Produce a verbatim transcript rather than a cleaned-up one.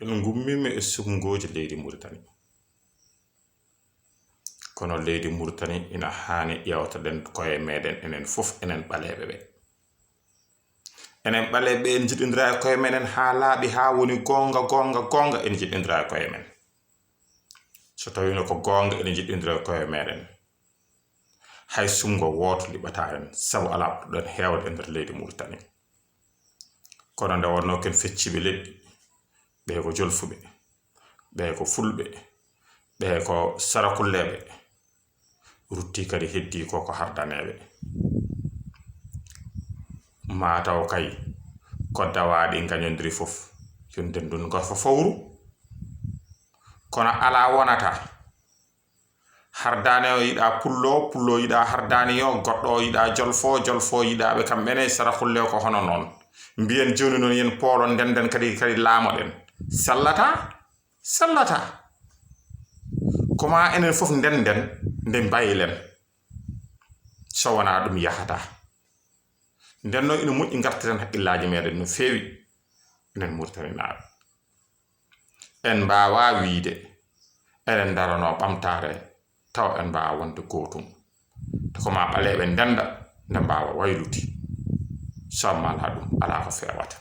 En ngummiima e suɓngooji leydi Muritani. Kono leydi Muritani ina haani ƴeewtoɗen koye meɗen enen fof, enen ɓaleeɓe ɓe. Enen ɓaleeɓe ɓe, en njiɗindira e koye meɗen haa laaɓi, haa woni goonga, goonga, goonga, en njiɗindira e koye men. So tawiino ko goonga, en njiɗindira e koye meɗen. Hay suɓngo wooto liɓataa en, sabu alaa ɓurɗo en heewde e nder leydi Muritani. Kono nde wonnoo ken fecciiɓe leɗɗi, ɓee ko jolfuɓe, ɓee ko fulɓe, ɓee ko sarakulleeɓe, ruttii kadi heddii ko ko hardaneeɓe. Maa taw kay ko dawaaɗi ngañondiri fof, yo ndendun ngorfo fowru. Kono alaa wonata. Hardaane o yiɗaa pullo, pullo yiɗaa hardaani o, goɗɗo o yiɗaa jolfo, jolfo yiɗaa ɓe kamɓe ne, sarakulle ko hono noon. Mbiyen jooni noon yen poolon, ndenden kadi, kadi laamoɗen. Sallataa, sallataa. Ko maa enen fof ndenden, nde mbaylen. So wonaa ɗum yahataa. Nden noon ina moƴƴi ngartiren haqqillaaji meɗen no feewi, enen Muritaninaaɓe. En mbaawaa wiyde eɗen ndaranoo ɓamtaare tawa en mbaawaa wonde gootum. Te ko maa ɓaleeɓe ndennda nde mbaawa waylude. So amma alaa ɗum, alaa ko feewata.